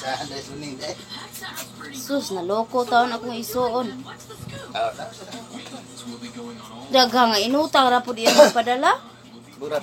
Saan dahil suning dahil? Sus, naloko taon akong isuon. Ah, na. Daghang nga inutang ra pud iyang padala. Burat.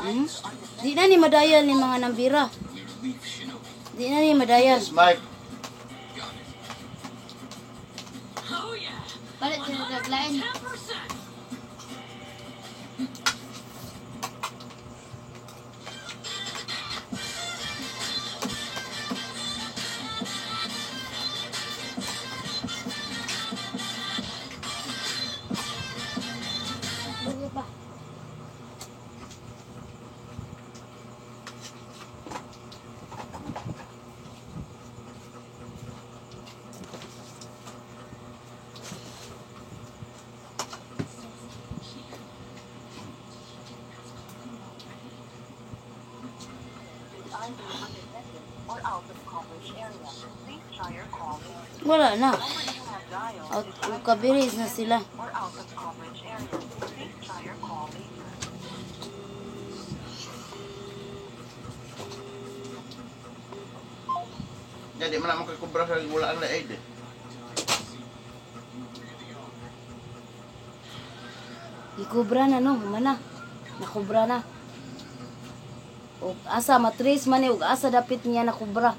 Hmm? Di na ni madayal ni mga nambira. Di na ni madayal. Smart. Palit sila naglain. Lugo pa. Wala na. Out of coverage na sila. Jadi man na makakubra sa gulaan na aid eh. Ikubra na no, humana. Nakubra na. Og asa matres man ni og asa dapit niya nakubra.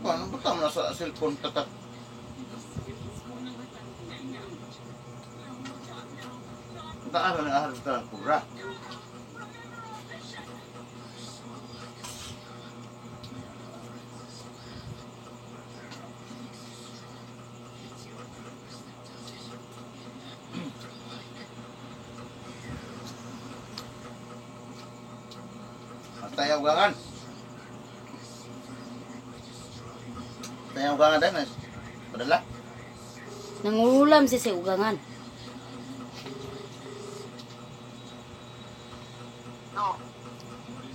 Ano ba tama na sa cellphone tatak? Taas na ahar ta kubra. Tayaw gangan. Tayaw gangan din. Padala. Nangulam siya sa ugangan.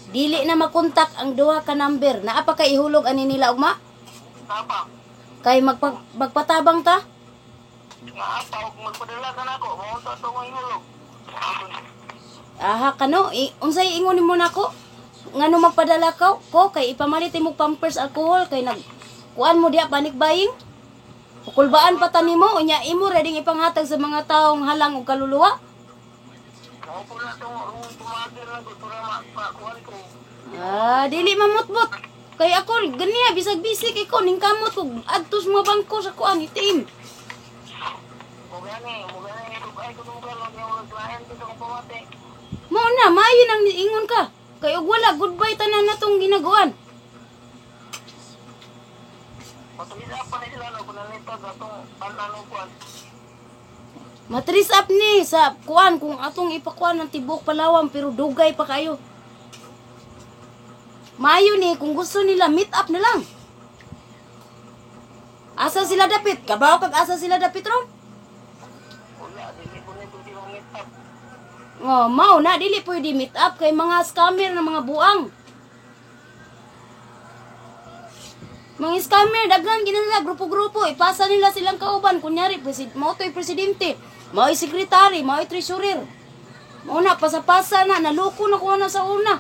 Dili na makontak ang duha ka number. Naa pa kay ihulog ani nila ugma? Tama. Kay magpatabang ta? Nga pa, og magpadala ka nako, mao ta to ng hulog. Aha kano, unsay ingon nimo nako? Ngano magpadala ka ko kay ipamalit imong Pampers alcohol kay nag kuan mo diha panic buying? Kulbaan pa ta nimo unya imo ready ipanghatag sa mga taong halang og kaluluwa? Mao po na tong pumagir na ko para makuan ko. Ah, dili mamutbot. Kay ako ganiya bisag bisik ikaw ning kamot ko adto sa mga bangko sa kuan itim. Mo gani ay ko nung kalog yung naglain dito ko pamati. Mao na maayo nang ingon ka. Kay og wala goodbye tanan natong ginagawan. Matulis pa ni sila no kunanita atong ano kuan. Matris up ni sa kuan kung atong ipakuan ng tibok Palawan pero dugay pa kayo. Maayo ni kung gusto nila meet up na lang. Asa sila dapit? Kabaw kag asa sila dapit ron? Wala, dili ko ni pwede mong meet up. Oh, mao na dili pwede meet up kay mga scammer na mga buang. Mga scammer daghan ginala grupo-grupo ipasa nila silang kauban kunyari mao to'y presidente, mao'y sekretary, mao'y treasurer. Mao na pasa-pasa na naloko na ko na sa una.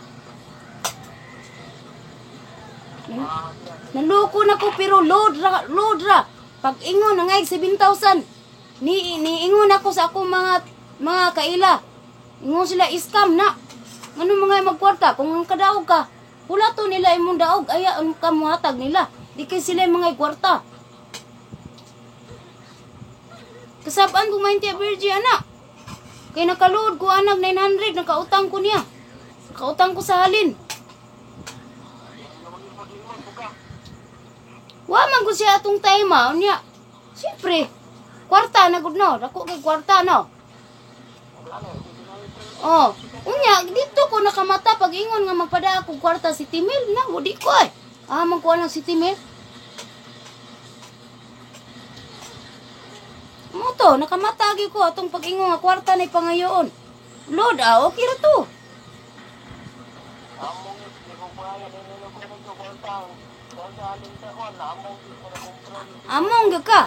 Naloko na ko pero load ra, load ra. Pag ingon nangay 7,000. Ni niingon ako sa akong mga kaila. Ingon sila scam na. Ano mga magkwarta kung ang kadaog ka. Wala to nila imong daog aya ang kamuhatag nila. Di kay sila yung mga kwarta. Kasabaan ko mainti Virgie anak. Kay nakaload ko anak 900 nakautang ko niya. Nakautang ko sa halin. Wa man ko siya atong time ah. Unya. Siyempre, kwarta na gud no. Dako kay kwarta no. Oh, unya dito ko nakamata pag ingon nga magpada ako kwarta si Timil na wadi ko ay. Ah, man ko lang si Timil. Mo to, nakamata gyud ko atong pag-ingon nga kwarta na ipangayoon. Lord, ah, okay ra to. Among di ko pa ya dili ko ko kwarta. Kwarta alin sa kuan, among di ko na kumpra. Among gyud ka.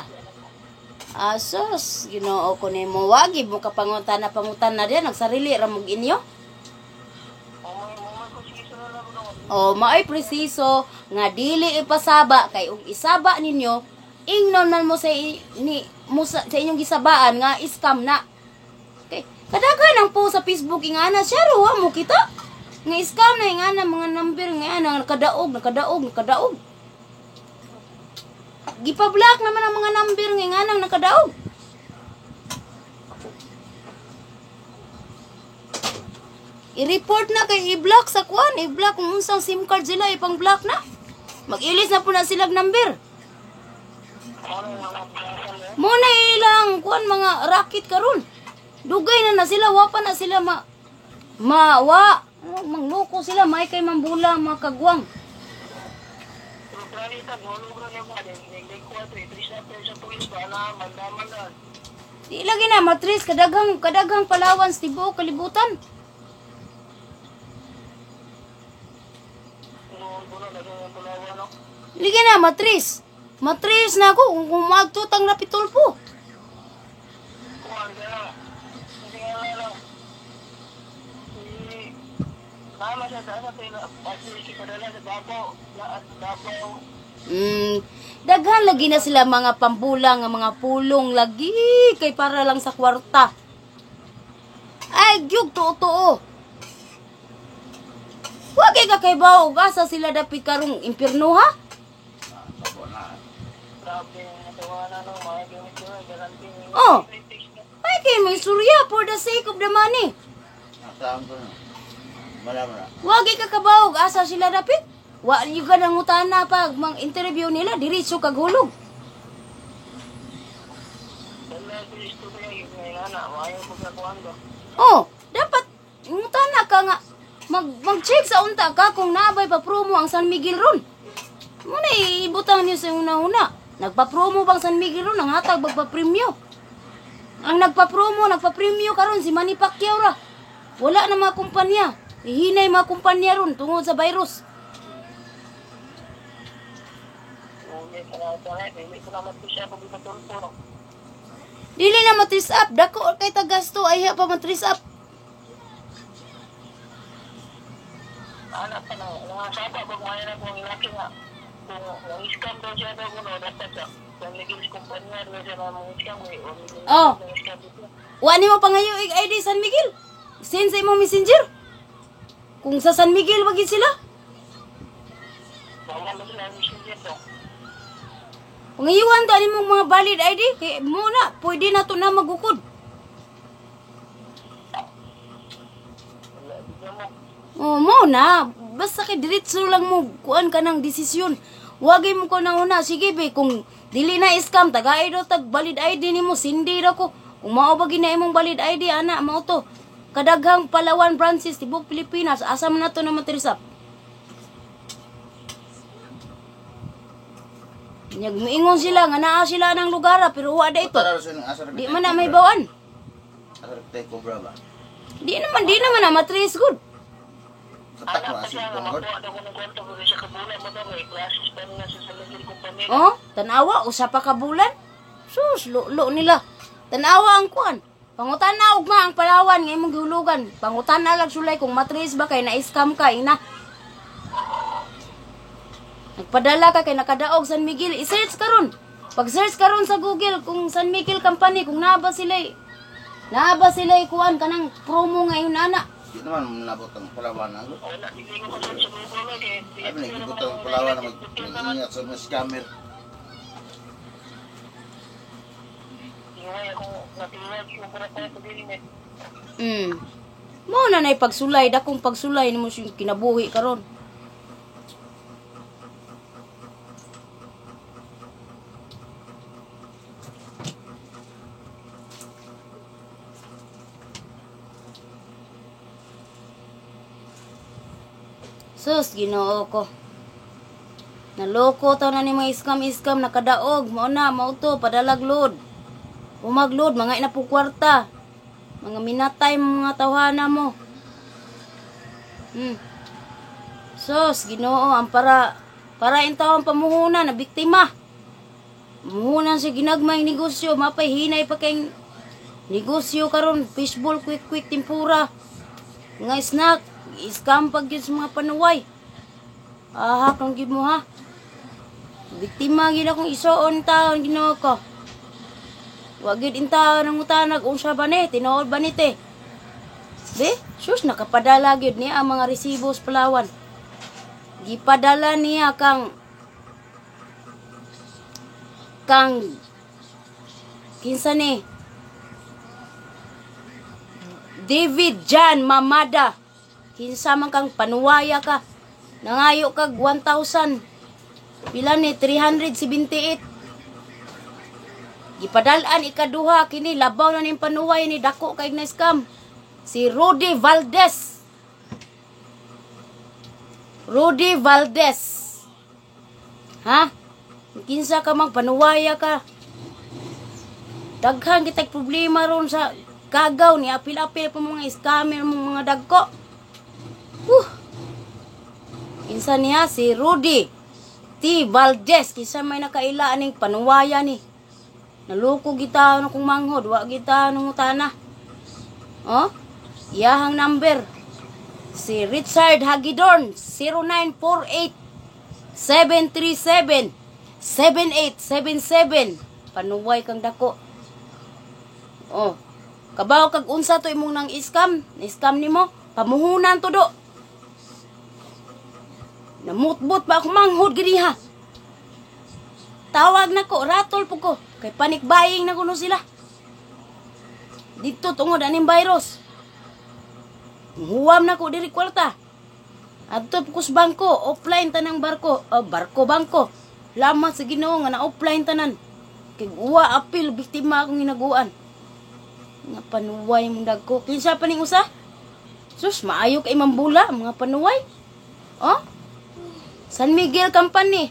Asos, Ginoo ko nimo wagi mo kapangutana pangutana diyan nagsarili ra mog inyo. Mo may presiso na lang no. O maoy presiso nga dili ipasaba kay ug isaba ninyo ingnon man mo sa ni mo sa inyong gisabaan nga scam na. Kay kadaghan ang post sa Facebook ingana siya ro mo kita. Nga scam na ingana mga number nga ana nakadaog nakadaog nakadaog. Gipa-block naman ang mga number nga inganang nakadaog. I-report na kay i-block sa kuan, i-block kung unsang SIM card sila ipang-block na. Mag-ilis na po na silag number. Mo na ilang kuan mga racket karon. Dugay na na sila, wa pa na sila ma mawa. Mangloko sila, may kay mambula mga kagwang. Di lagi na matris kadaghang kadaghang Palawan sa tibuok kalibutan. Lagi na matris. Matris na ako kung magtutang na pitulpo. Daghan lagi na sila mga pambulang, nga mga pulong lagi kay para lang sa kwarta. Ay, gyug tuo-tuo. Wa kay ka kay bawo asa sila dapit karong impierno ha? Oh. Ay kay may surya for the sake of the money. Wa kay ka kabawog asa sila dapit? Wa yung ka nangutana pag mang interview nila diretso kag hulog. Oh, dapat ngutana ka nga mag-check sa unta ka kung naabay pa promo ang San Miguel ron. Muna ibutang niyo sa una-una. Nagpa-promo bang San Miguel ron ang hatag magpa-premyo. Ang nagpa-promo, nagpa-premyo karon si Manny Pacquiao ra. Wala na mga kumpanya. Ihinay mga kumpanya ron tungod sa virus. Dili na matris up. Dako kay tagasto ay pa matris up. Anak pa na, mga saba pag may na kung laki nga. Kung scam daw siya daw kuno dapat sa San Miguel kumpanya daw siya na mga scam eh. Oh. Wa nimo pangayo ig ID San Miguel. Send sa imong messenger. Kung sa San Miguel wagi sila. Pangayuan ta nimong mga valid ID kay mo na pwede na to na magukod. Oh, mo na basta kay diretso lang mo kuan ka ng desisyon. Wagay mo ko na una sige be kung dili na scam tagay do tag valid ID nimo sindi ra ko. Kung mao ba gina imong valid ID ana mao to. Kadaghang Palawan branches tibuok Pilipinas asa man nato na matrisap. Nyag miingon sila nga naa sila ng lugar pero wa da ito. Di man na may bawaan. Di naman na matris good. Oh, tanawa usa pa ka bulan. Sus, lulo nila. Tanawa ang kuan. Pangutana ugma ang Palawan nga imong gihulugan. Pangutana lang sulay kung matris ba kay na-scam ka ina. Nagpadala ka kay nakadaog San Miguel. I-search karon. Pag-search karon sa Google kung San Miguel Company kung naa ba sila kuan kanang promo ngayon ana. Di naman nabot ang Palawan ang. Ay nagibot ang Palawan na mag-ingat sa mga scammer. Mo na nay pagsulay, dakong pagsulay nimo siyang kinabuhi karon. Sus, Ginoo ko. Naloko ta na ni mga iskam-iskam nakadaog. Mao na, mao to, padalag load. Umag load, mga ina po kwarta. Mga minatay mga tawhana mo. Sus, Ginoo, ang para intawang pamuhuna na biktima. Muhunan sa ginagmay negosyo, mapay hinay pa kay negosyo karon, fishball, quick quick tempura. Nga snack, scam pag yun sa mga panuway. Aha, kung gid mo ha. Biktima gid akong isoon taon Ginoo ko. Wa gid intaon ang utanag unsa ba ni, tinuod ba ni te? Be, sus nakapadala gyud niya ang mga resibo sa Palawan. Gipadala niya kang kang kinsa ni David John Mamada. Kinsa man kang panuwaya ka. Nangayo kag 1,000. Pila ni 378. Gipadal-an ikaduha kini labaw na ning panuway ni dako kay na scam. Si Rudy Valdez. Rudy Valdez. Ha? Kinsa ka mang panuwaya ka. Daghan kitag problema ron sa kagaw ni apil-apil pa mga scammer mong mga dagko. Huh. Kinsa niya si Rudy T. Valdez, kinsa may nakaila aning panuwaya ni. Naloko gita na kung manghod, wa gita nung utana. Oh? Iyahang number si Richard Hagidorn 0948 737 7877. Panuway kang dako. Oh. Kabaw kag unsa to imong nang scam, scam nimo, pamuhunan to do. Namutbot pa ako manghod gini ha. Tawag na ko, ratol po ko. Kay panic buying na kuno sila. Dito tungod aning virus. Huwam na ko diri kwarta. Adto po ko sa bangko, offline tanang barko, oh, barko bangko. Lamat sa Ginoo nga na offline tanan. Kay uwa apil biktima akong ginaguan. Nga panuway mong dagko. Kinsa pa ning usa? Sus, maayo kay mambula mga panuway. Oh? San Miguel Company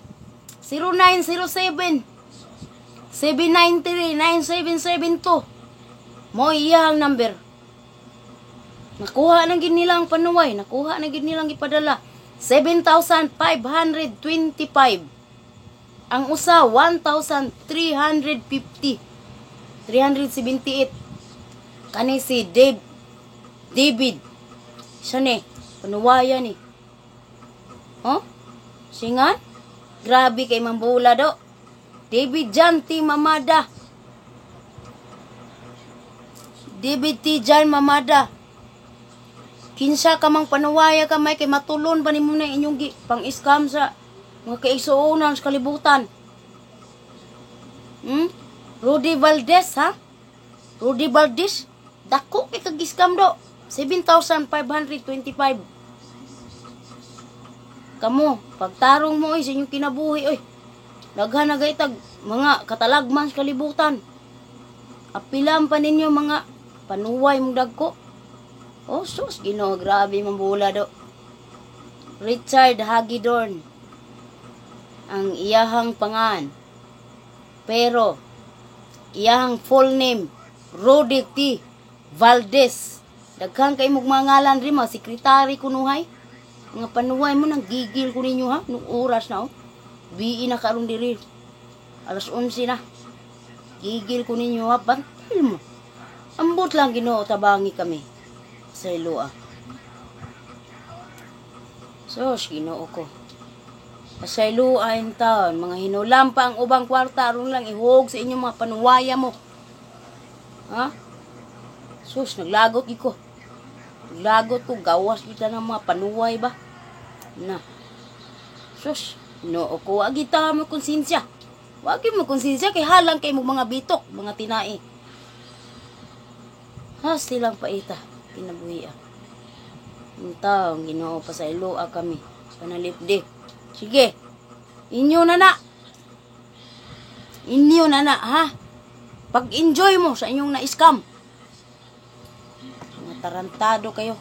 0907 793 9772. Mo iya ang number. Nakuha na gid nila ang panuway, nakuha na gid nilang gipadala. 7,525. Ang usa 1,350. 378. Kani si Dave David. Siya ni, panuwaya ni. Oh? Singan? Grabe kay mambula do. David John T. Mamada. David T. John Mamada. Kinsa ka mang panuwaya ka may kay matulon ba nimo na inyong pang-scam sa mga kaigsuonan sa kalibutan. Hmm? Rudy Valdez, ha? Rudy Valdez? Dako kay kag-scam do. 7,525. Kamo, pagtarong mo oy sa inyong kinabuhi oy. Daghan na gaytag mga katalagman sa kalibutan. Apilan pa ninyo mga panuway mong dagko. Oh, sus, Ginoo, grabe mambula do. Richard Hagidorn ang iyahang pangan. Pero iyahang full name Rudy T. Valdez. Daghan kay mong mga ngalan rin mga sekretary kunuhay. Mga panuway mo nang gigil ko ninyo ha nung oras na oh. Bii na karon diri. Alas 11 na. Gigil ko ninyo ha, bantal mo. Ambot lang Ginoo tabangi kami sa Iloa. Sus, Ginoo ko. Sa Iloa in town, mga hinulam pa ang ubang kwarta aron lang ihuog sa inyong mga panuwaya mo. Ha? Sus, naglagot ko. Naglagot ko, gawas kita ng mga panuway ba? Na. Sus, Ginoo ko, wag kita mo konsensya. Wag mo konsensya kay halang kay mo mga bitok, mga tinai. Ha, silang paita, kinabuhi ah. Ang taong Ginoo pa sa Iloa kami. Panalipdi. Sige. Inyo na na. Inyo na na, ha? Pag-enjoy mo sa inyong na-scam. Mga tarantado kayo.